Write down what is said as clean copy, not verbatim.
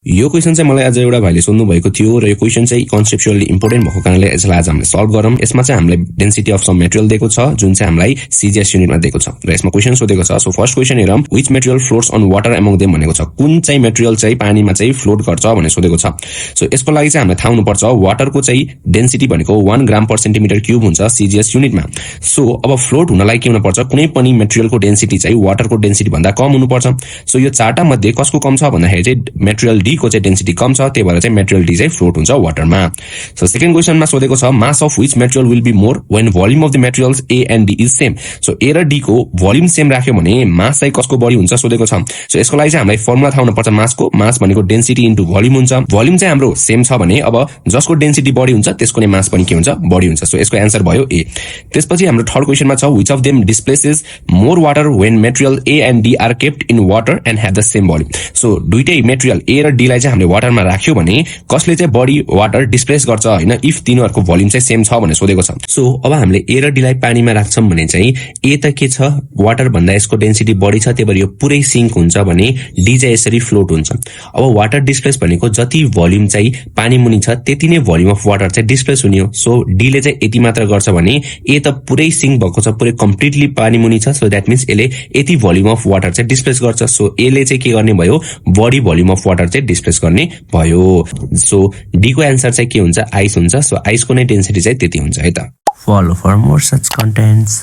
यो क्वेशन चाहिँ मलाई आज एउटा भाइले सोध्नु भएको थियो र यो क्वेशन चाहिँ कन्सेप्चुअली इम्पोर्टेन्ट भएको कारणले यसलाई आज हामीले सल्भ गरौँ। यसमा चाहिँ हामीलाई डेन्सिटी अफ सम मेटेरियल दिएको छ जुन चाहिँ हामीलाई सीजीएस युनिटमा दिएको छ र यसमा क्वेशन सोधेको छ। सो फर्स्ट क्वेशन हेरौँ, which material floats on water among them भनेको छ। कुन चाहिँ मेटेरियल चाहिँ पानीमा चाहिँ फ्लोट गर्छ भनेर सोधेको छ। सो यसको लागि चाहिँ हामीलाई थाहा हुनुपर्छ वाटरको चाहिँ डेन्सिटी भनेको 1 ग्राम पर सेन्टिमिटर क्यूब हुन्छ सीजीएस युनिटमा। सो अब फ्लोट हुनलाई के हुनुपर्छ, कुनै पनि मेटेरियलको डेन्सिटी चाहिँ वाटरको डेन्सिटी भन्दा कम हुनुपर्छ। सो यो चारटा मध्ये कसको कम छ भन्दाखेरि चाहिँ मेटेरियल डी को चाहिँ डेन्सिटी कम छ, त्यही भएर चाहिँ मेटेरियल डी चाहिँ फ्लोट हुन्छ वाटरमा। सो सेकेन्ड क्वेशनमा सोधेको छ mass of which material will be more when volume of the materials A and D is same. So A र डी को भोल्युम सेम राख्यो भने मास चाहिँ कसको बढी हुन्छ सोधेको छ। सो यसको लागि चाहिँ हामीलाई फर्मुला थाहा हुनुपर्छ मासको। मास भनेको डेन्सिटी इन्टु भोल्युम हुन्छ। भोल्युम चाहिँ हाम्रो सेम छ भने अब जसको डेन्सिटी बढी हुन्छ त्यसको नै मास पनि के हुन्छ, बढी हुन्छ। सो यसको एन्सर भयो ए। त्यसपछि हाम्रो थर्ड क्वेशनमा छ which of them displaces more water when material A and D R kept in water and have the same volume. So दुईटै मेटेरियल ए र डी लाई चाहिँ हामीले वाटरमा राख्यो भने कसले चाहिँ बढी वाटर डिस्प्लेस गर्छ हैन, इफ तिनीहरुको भोल्युम चाहिँ सेम छ भनेर सोधेको छ। सो अब हामीले ए र डी लाई पानीमा राख्छौं भने चाहिँ ए त के छ, वाटर भन्दा यसको डेन्सिटी बढी छ, त्यही भएर यो पुरै सिंक हुन्छ भने डी चाहिँ यसरी फ्लोट हुन्छ। अब वाटर डिस्प्लेस भनेको जति भोल्युम चाहिँ पानी मुनि छ त्यति नै भोल्युम अफ वाटर चाहिँ डिस्प्लेस हुने हो। सो डी ले चाहिँ यति मात्र गर्छ भने ए त पुरै सिंक भएको छ, पुरै कम्प्लिटली पानी मुनि छ। सो दैट मीन्स यसले यति भोल्युम अफ वाटर चाहिँ डिस्प्लेस गर्छ। सो ए ले चाहिँ के गर्ने भयो, बढी भोल्युम अफ वाटर चाहिँ डिस्प्लेस गर्ने भयो। सो डी को एन्सर चाहिँ के हुन्छ, आइस हुन्छ। सो आइसको नै डेन्सिटी चाहिँ त्यति हुन्छ है त। Follow for more such contents.